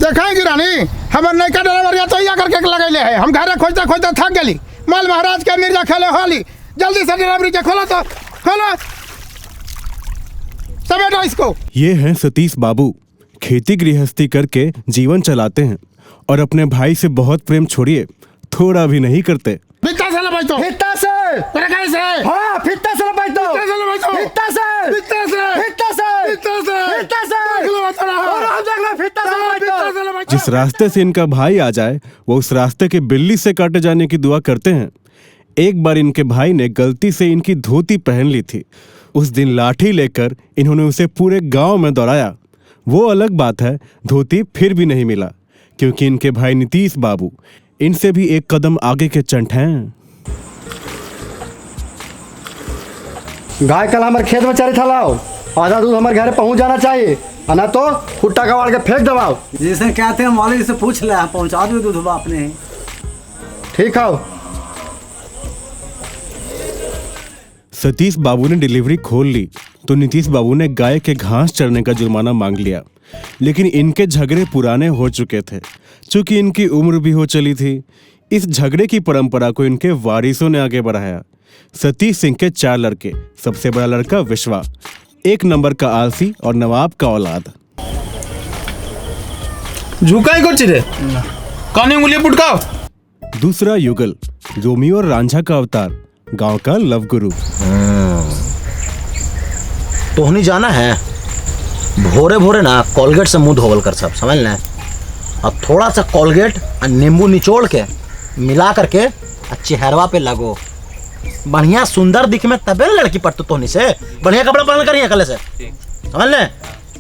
देखाएगी रानी हमर नयका ड्राइवर तो या करके लगैले है। हम घरे खोजते खोजते थक गेली। माल महाराज के मिर्जा खेले होली। जल्दी से ड्राइवरी के खोलो तो खोलो, समेटो इसको। ये हैं सतीश बाबू, खेती गृहस्थी करके जीवन चलाते हैं और अपने भाई से बहुत प्रेम छोड़िए थोड़ा भी नहीं करते। फित्ता से लपाई तो फित्ता से तेरे से। हां फित्ता से लपाई तो फित्ता से लपाई तो फित्ता से फित्ता से फित्ता से फित्ता से फित्ता से और हम देख ले फित्ता से लपाई तो। जिस रास्ते से इनका भाई आ जाए वो उस रास्ते के बिल्ली से काटे जाने की दुआ करते हैं। एक बार इनके भाई ने गलती से इनकी धोती पहन ली थी। उस दिन लाठी लेकर इन्होंने उसे पूरे गांव में दौड़ाया। वो अलग बात है, धोती फिर भी नहीं मिला क्योंकि इनके भाई नीतीश बाबू इनसे भी एक कदम आगे के चंट हैं। गाय कल हमारे खेत में चरी थलाओ, आधा दूध हमारे घर पहुंच जाना चाहिए, ना तो खुट्टा कबाड़ के फेंक दबाओ। जैसे कहते हैं मालिक से पूछ ले, पहुंचा दो दूध आपने। ठीक है। सतीश बाबू ने डिलीवरी खोल ली तो नीतीश बाबू ने गाय के घास चरने का जुर्माना मांग लिया। लेकिन इनके झगड़े पुराने हो चुके थे, चूंकि इनकी उम्र भी हो चली थी। इस झगड़े की परंपरा को इनके वारिसों ने आगे बढ़ाया। सतीश सिंह के 4 लड़के, सबसे बड़ा लड़का विश्वा, एक नंबर का आलसी और नवाब का औलाद। झुकाई कुछ रे काने उंगली पुटकाओ। दूसरा युगल, रोमियो और रांझा का अवतार, गांव का लव गुरु। तोहनी जाना है भोरे भोरे ना कोलगेट से मुंह धोवल कर सब, समझ लें। और थोड़ा सा कोलगेट और नींबू निचोड़ के मिला करके और चेहरवा पे लगो, बढ़िया सुंदर दिख में तबे लड़की पटतो तोहनी से। बढ़िया कपड़ा पहन कर कल से, समझ लें।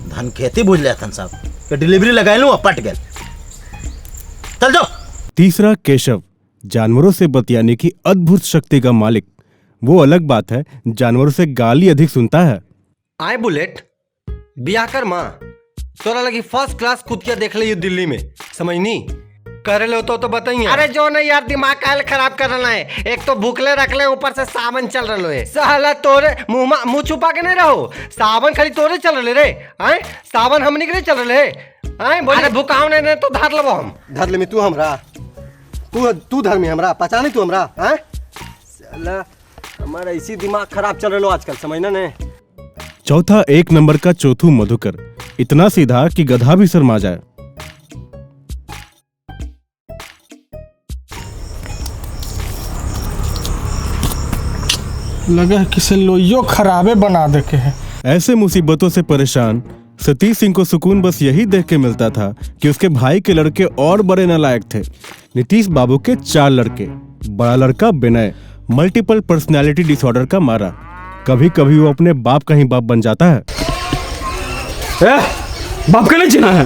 धन खेती बुझ ले थन सब के डिलीवरी लगाई लूँ पट गए, चल जाओ। तीसरा केशव, जानवरों से बतियाने की अद्भुत शक्ति का मालिक। वो अलग बात है, जानवरों से गाली अधिक सुनता है। आए बुलेट बियाह कर माँ, तोरा लगी फर्स्ट क्लास कुतिया देख ले दिल्ली में, समझनी करे लो तो बताइए। अरे जो नहीं यार दिमाग काल खराब कर रहा है, एक तो भूखले रख ले ऊपर से सावन चल रहा है। साला तोरे मुँह मुँह छुपा के नहीं रहो, सावन खाली तोरे चल रहे रे। आए सावन हमनी के चल रहे आए। अरे भूखाओ नहीं तो धर लो हम। धर ले तू हमरा, तू तू धर्मी हमरा पहचानी तू हमरा। आए साला हमारा इसी दिमाग खराब चल रहा आजकल, समझना नहीं। चौथा एक नंबर का चौथू मधुकर, इतना सीधा कि गधा भी शर्मा जाए। लगे है किसे लोइयो खराबे बना दे के है। ऐसे मुसीबतों से परेशान सतीश सिंह को सुकून बस यही देख के मिलता था कि उसके भाई के लड़के और बड़े नालायक थे। नीतीश बाबू के 4 लड़के, बड़ा लड़का विनय मल्टीपल पर्सनैलिटी डिसऑर्डर का मारा, कभी कभी वो अपने बाप का ही बाप बन जाता है। ए, बाप के नहीं जीना है,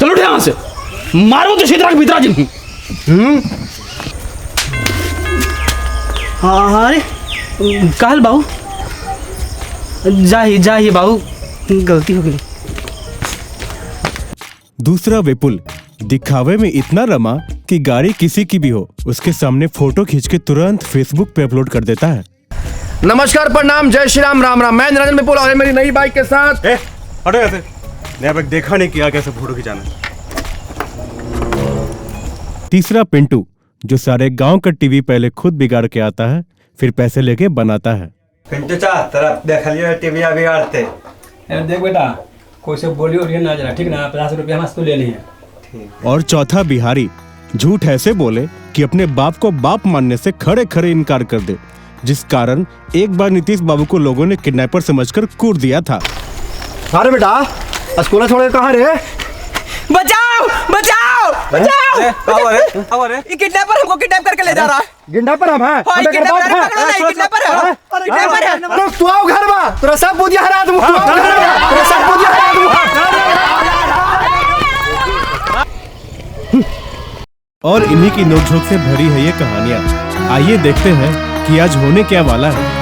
चलो उठ यहाँ से, मारो तो सीधा भीतर जिन। हाँ अरे कहल बाबू, जाही जाही बाबू, गलती हो गई। दूसरा विपुल, दिखावे में इतना रमा कि गाड़ी किसी की भी हो उसके सामने फोटो खींच के तुरंत फेसबुक पे अपलोड कर देता है। नमस्कार, प्रणाम, जय श्री राम, राम राम। मैं निरंजन विपुल और मेरी नई बाइक के साथ। हटो ऐसे, नया बाइक देखा नहीं किया कैसे फोटो खिंचाना। तीसरा पिंटू, जो सारे गांव का टीवी पहले खुद बिगाड़ के आता है फिर पैसे लेके बनाता है। पिंटू चा तरफ देख लियो टीवी बिगाड़ते। देख बेटा कोई से बोलियो और ना जरा, ठीक ना, 50 रुपया हम ले लिए। और चौथा बिहारी, झूठ ऐसे बोले कि अपने बाप को बाप मानने से खड़े खड़े इनकार कर दे, जिस कारण एक बार नीतीश बाबू को लोगों ने किडनैपर समझकर कूट दिया था। अरे बेटा स्कूल छोड़ के कहाँ रे? बचाओ बचाओ बचाओ। अरे ये किडनैपर हमको किडनैप करके ले जा रहा है। किडनैपर हम हैं? हां किडनैपर है, किडनैपर है, किडनैपर है। रुक तू आओ घर बा, तोरा सब बुधिया हरा दूं, तोरा सब बुधिया हरा दूं। और इन्हीं की नोकझोंक से भरी है ये कहानियां। आइए देखते हैं कि आज होने क्या वाला है।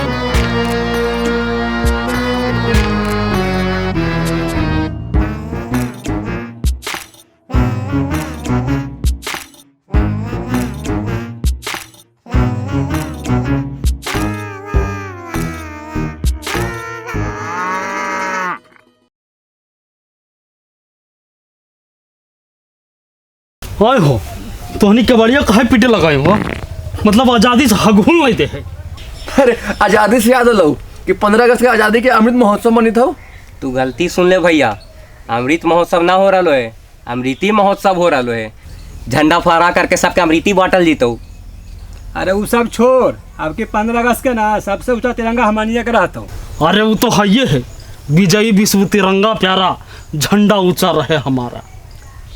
ओए हो तोहनी कबाड़िया काहे पीटे लगाए हो? मतलब आज़ादी से हगुन लेते हैं। अरे आज़ादी से याद लो कि 15 अगस्त के आज़ादी के अमृत महोत्सव मनित हो। तू गलती सुन ले भैया, अमृत महोत्सव ना हो रहा है, अमृति महोत्सव हो रहा है। झंडा फहरा करके सबके अमृति बाटल जीतो। अरे वो सब छोड़, आपके 15 अगस्त के ना सबसे ऊंचा तिरंगा हमानिया के रहता हूँ। अरे वो तो है ये है, विजयी विश्व तिरंगा प्यारा, झंडा ऊंचा रहे हमारा।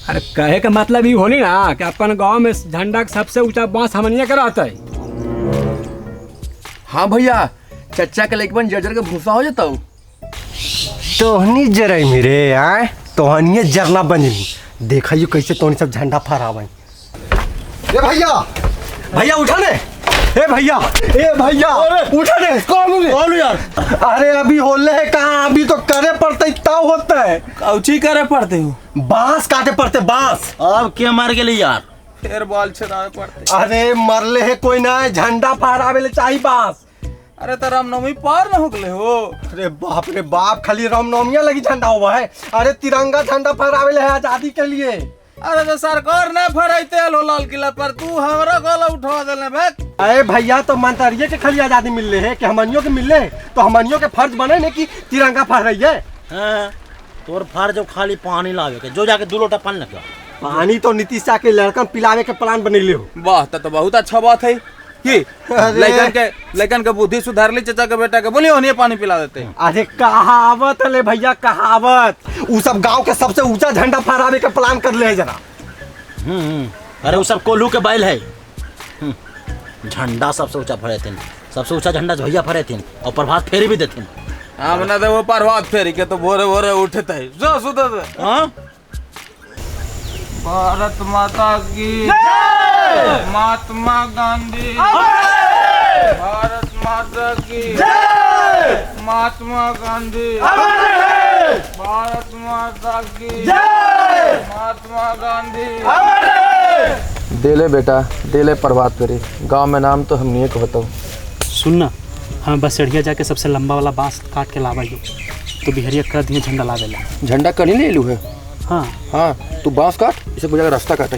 अरे कहे का मतलब ये होली ना कि अपन गांव में झंडा का सबसे ऊंचा बांस हमनिया के रहता है। हाँ भैया, चचा के लेकबन जर्जर के भूसा हो जाता हूँ। तोहनी जरई मेरे आए, तोहनी जरना बन देखा कैसे तोहनी सब झंडा फहरावे। ए भैया, भैया उठा ले। ए भैया, ए भैया उठा ले। कौन यार? अरे अभी होले है कहाँ, अभी तो करे पड़ते तब होता है। कौची करे पड़ते हो? बांस काटे पड़ते बांस। अब क्या मर गेली यार? फिर बाल छेदावे पड़ते। अरे मरले है कोई ना, झंडा फहरावे ले चाहिए बांस। अरे तो रामनवमी पार न होगले हो। अरे बाप रे बाप, खाली रामनवमी लगी झंडा हुआ है। अरे तिरंगा झंडा फहरावे ले है आजादी के लिए। अरे तो सरकार ने फहराइते हो लाल किला पर, तू हमरा गला उठा देले भाई। अरे भैया तो मंतरिये के खाली आजादी मिलले है कि हमनियों के मिलले है, तो हमनियों के फर्ज बने ने कि तिरंगा फहराइए। हां, तोर फर्ज खाली पानी लावे के, जो जाके 2 लोटा पानी लगा। पानी तो नीतीश के लड़कन पिलावे के प्लान बनेले हो। वाह, तो बहुत अच्छा बात है कि लड़कन के बुद्धि सुधार ली चाचा के बेटा के, बोलिए ओनिए पानी पिला देते। अरे कहावत ले भैया, कहावत। उ सब गांव के सबसे ऊंचा झंडा फहरावे के प्लान कर ले है जरा। अरे वो सब कोल्हू के बैल है। झंडा सबसे ऊंचा फहरेथिन, सबसे ऊंचा झंडा भैया फहरेथिन और प्रभात फेरी भी देथिन। हम ना तो वो प्रभात फेरी के तो भोरे भोरे उठते है जो सुते। हां, भारत माता की जय, महात्मा गांधी, भारत माता की जय, महात्मा गांधी, भारत माता की जय, महात्मा गांधी। देले बेटा, देले प्रभात फेरी, गांव में नाम तो हमनी के होता। सुनना, हम बसड़िया जाके सबसे लंबा वाला बांस काट के लावा तो बिहरिया कर दिए झंडा लावेला। झंडा कहीं ले लू है? हाँ हाँ, तू बांस काट, इसे पूजा का रास्ता काट।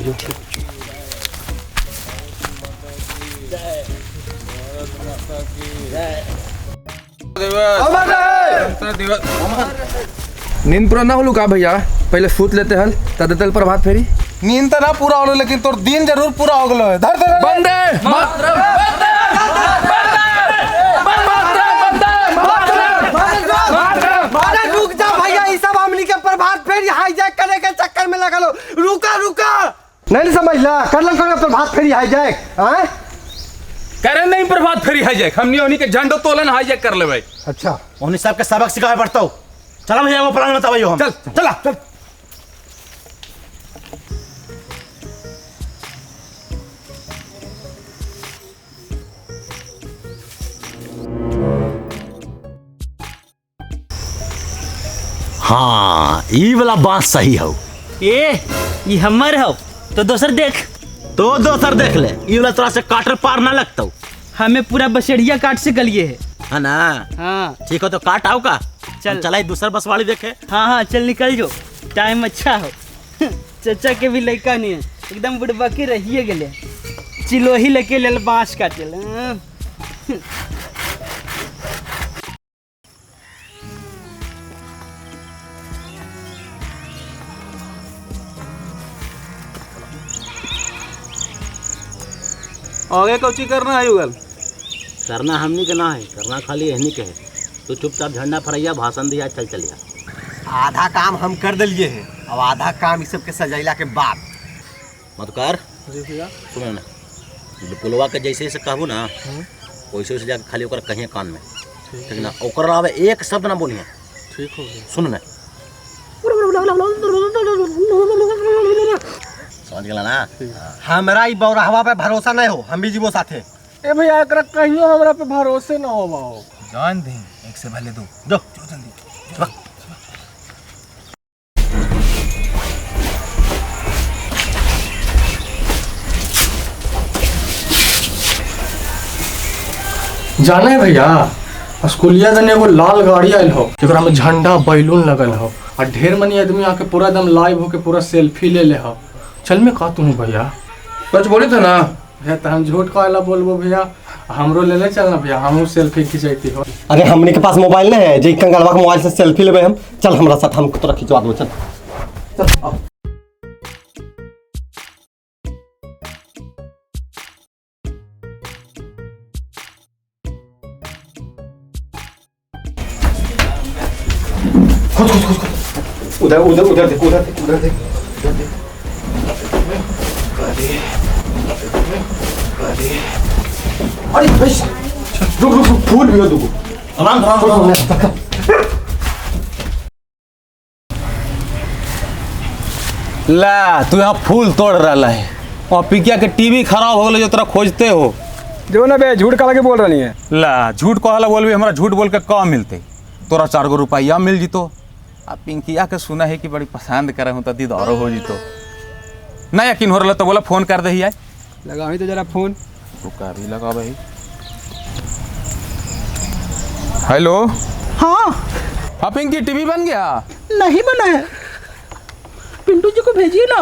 नींद पूरा ना होलू का भैया? पहले सूत लेते हल तद तल प्रभात फेरी। नींद तो ना पूरा होलो, लेकिन तोर दिन जरूर पूरा हो गलो है। धर धर बंदे मातरम, अरे रुक जा भैया, ये सब हमनी के प्रभात फेरी हाईजैक करे के चक्कर में लगल हो। रुका रुका, नहीं समझला, करलन कर प्रभात फेरी हाईजैक। हां करे नहीं प्रभात फेरी हाईजैक, हमनी ओनी के झंडो तोलन हाईजैक कर लेबै। अच्छा, ओनी सब के सबक सिखावे पड़तो। चला भैया, वो प्लान बताइयो हम। चल चला चल। हाँ, ई वाला बात सही हो। ए, ये हमर हो तो दोसर देख। तो दोसर देख ले, ई वाला तोरा से काटर पार ना लगतो। हमें पूरा बसेड़िया काट से गलिए है। हाँ ना? हाँ ठीक हो तो काट आओ का चल चला दूसर बस वाली देखे। हाँ हाँ चल निकल जो, टाइम अच्छा हो। चचा के भी लड़का नहीं है, एकदम बुढ़बा के रहिए गले, चिलोही लेके लेल बाँस काटे। आगे कौची करना है युगल? करना हमनी के ना है, करना खाली एहनी के है। तो चुपचाप झंडा फरैया, भाषण दिया, चल चलिया। आधा काम हम कर दिलिए हैं, अब आधा काम इस सब के सजैला के बाद। मधुकर जी भैया, सुनो ना, पुलवा के जैसे जैसे कहबू ना वैसे वैसे जाके खाली ओकरा कहिए कान में, ठीक ना? ओकरा अलावा एक शब्द ना बोलिए। ठीक हो गया। सुन ना, समझ गेला ना? हमरा ई बौराहवा पे भरोसा नहीं हो, हम भी जीवो साथे। ए भैया, एकरा कहियो हमरा पे भरोसे न होवा हो। जान दे, एक से भले दो। दो जल्दी। जाने भैया, स्कूलिया दने एगो लाल गाड़ी आयल हो जरा में झंडा बैलून लगल हो और ढेर मनी आदमी आके पूरा एकदम लाइव होके पूरा सेल्फी ले ले हो। चल में का तू भैया सच बोले थे ना भैया तो हम झूठ काला बोलबो भैया, हमरो ले ले चलना भैया, हम सेल्फी खिंचैती हो। अरे हमने के पास मोबाइल नहीं है जे कंगलवा के मोबाइल से सेल्फी लेबे हम। चल हमरा साथ, हम तोरा खिंचवा देबो। चल चल आओ। खोज खोज खोज खोज, उधर उधर उधर देख, उधर देख, उधर देख, उधर देख। अरे अरे अरे भाई रुक रुक रुक, फूल भी हो दुगो। आराम आराम। ला तू यहाँ फूल तोड़ रहा है और पिकिया के टीवी खराब हो गलो जो तोरा खोजते हो। जो ना बे झूठ काला के बोल रही है। ला झूठ कहला बोलबी, हमरा झूठ बोल के का मिलते? तोरा 4 गो रुपया मिल जितो। आ पिंकिया के सुना है कि बड़ी पसंद करे हूँ तो दीदारो हो जितो। ना यकीन हो रहा तो बोला फोन कर दे। आए लगा तो जरा फोन। रुका भी लगा भाई। हेलो। हाँ हाँ पिंकी, टीवी बन गया? नहीं बना है, पिंटू जी को भेजिए ना।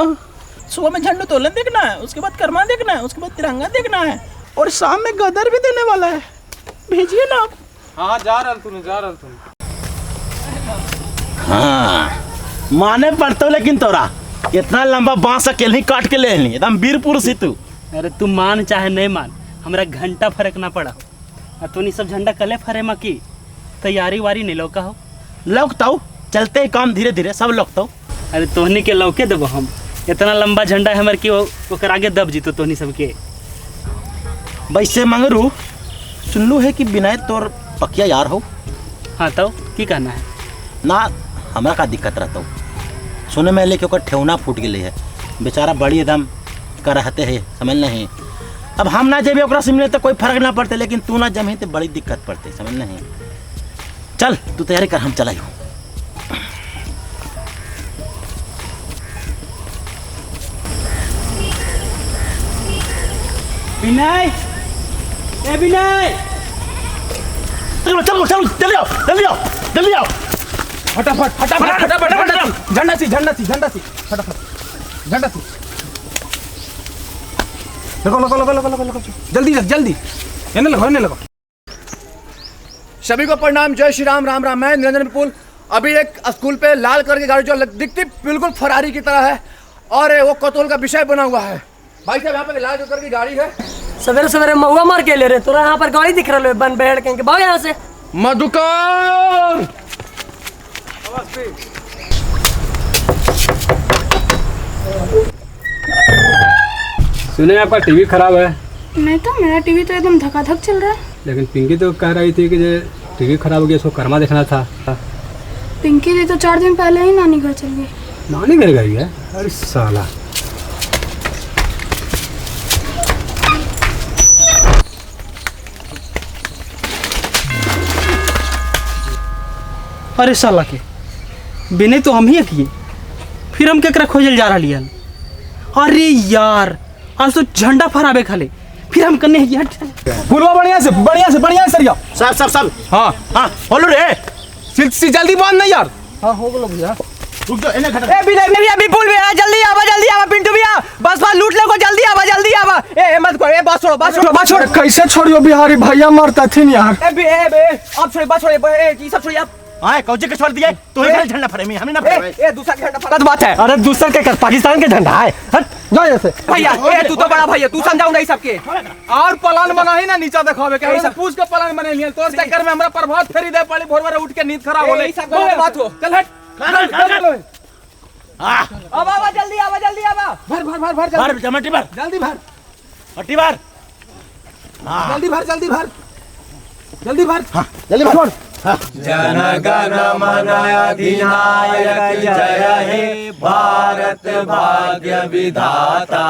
सुबह में झंडा तोलन देखना है, उसके बाद कर्मा देखना है, उसके बाद तिरंगा देखना है और शाम में गदर भी देने वाला है। भेजिए ना आप। हाँ जा रहा तू, जा रहा तू। हाँ माने पड़तो, लेकिन तोरा इतना लंबा बांस अकेले ही काट के ले ली, एकदम वीर पुरुष ही तू। अरे तू मान चाहे नहीं मान, हमरा घंटा फर्क ना पड़ा। और तू सब झंडा कले फरे मा की तैयारी वारी नहीं लौका हो? लौकताऊ, चलते ही काम धीरे धीरे सब लौकताऊ। अरे तोहनी के लौके देबो हम, इतना लंबा झंडा है हमर की ओकर आगे दब जीतो तोहनी सबके। वैसे मंगरू सुनलू है कि विनय तोर पकिया यार हो? हाँ तो की कहना है? ना हमरा का दिक्कत रहता, सुने में लेके ओकर ठेवना फूट गई है बेचारा, बड़ी एकदम करहते है, समझ नहीं। अब हम ना जेबे ओकरा से मिले तो कोई फर्क ना पड़ते, लेकिन तू ना जमे तो बड़ी दिक्कत पड़ते, समझ नहीं। चल तू तैयारी कर, हम चला। विनय, ए विनय, चलो चलो चलो जल्दी आओ, जल्दी आओ, जल्दी आओ, फटाफट फटाफट फटाफट फटाफट, झंडा सी झंडा सी झंडा सी फटाफट झंडा सी। लगो लगो लगो लगो लगो, जल्दी जल्दी, एने लगो एने लगो। सभी को प्रणाम, जय श्री राम, राम राम। मैं निरंजन विपुल। अभी एक स्कूल पे लाल कलर की गाड़ी जो दिखती बिल्कुल फरारी की तरह है और वो कतौल का विषय बना हुआ है। भाई साहब यहाँ पे लाल कलर की गाड़ी है। सवेरे सवेरे महुआ मार के ले रहे, तोरा यहाँ पर गाड़ी दिख रहा है बन बैठ के भाग यहाँ से। मधुकर सुने आपका टीवी खराब है? नहीं तो मेरा टीवी तो एकदम धकाधक चल रहा है। लेकिन पिंकी तो कह रही थी कि टीवी खराब हो गया, उसको कर्मा देखना था। पिंकी दी तो 4 दिन पहले ही नानी घर चल गई। नानी घर गई है? अरे साला। अरे साला के बिना तो हम ही किए, फिर हम केकरा खोजल जा रहा हन। अरे यार आज तो झंडा फहरावे खाले, फिर हम कन्ने हट। फुलवा बढ़िया से बढ़िया से बढ़िया से सरिया सब सब सब। हां हां बोलो रे, सिल्क जल्दी बांध नहीं यार। हां हो गलो भैया, रुक जाओ एने घटा। ए विनय भैया, विपुल भैया जल्दी आवा, जल्दी आवा, पिंटू भैया बस बस लूट ले को, जल्दी आवा, जल्दी आवा। ए मत कर, ए बस छोड़ो, बस छोड़ो, बस छोड़ो। कैसे छोड़ियो बिहारी भैया, मारता थी यार। ए बे ए बे आप छोड़ो, बस छोड़ो, ए ये सब छोड़िए आप। हां कौजी के छोड़ दिए तू ही झंडा फहरे में, हमने ना फहरे। ए दूसरा के झंडा फहरा बात है। अरे दूसरा के कर, पाकिस्तान के झंडा है, हट जा यहाँ से। भैया ए तू तो बड़ा भाई है, तू समझाओ नहीं सबके। और प्लान बना ही ना नीचा दिखावे के, सब पूछ के प्लान बने लिया। तोर चक्कर में हमरा प्रभात फेरी दे पड़ी, भोर भोर उठ के नींद खराब होले। सब गलत बात हो, चल हट। अब आवा जल्दी आवा, जल्दी आवा, भर भर भर भर भर जमटी भर, जल्दी भर, मट्टी भर, जल्दी भर, जल्दी भर, जल्दी भर, हां जल्दी भर। जन गण मन अधिनायक जय हे भारत भाग्य विधाता,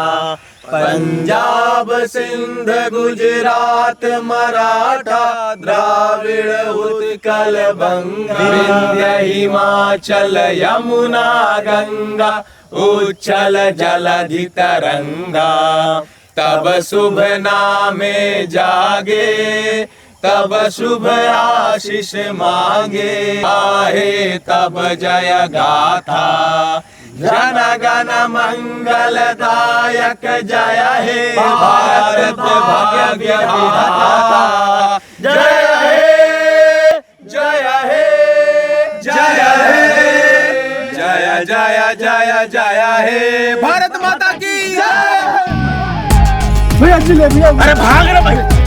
पंजाब सिंध गुजरात मराठा द्राविड़ उत्कल बंग, विंध्य हिमाचल यमुना गंगा, उच्छल जलधि तरंगा, तब शुभ नामे जागे तब शुभ आशीष मांगे आहे तब जय गाथा। जन गण मंगलदायक जय हे भारत भाग्य विधाता। जय हे जय हे जय हे जय जय जय जय हे भारत माता की जय। भैया जी ले भैया। अरे भाग रे भाई।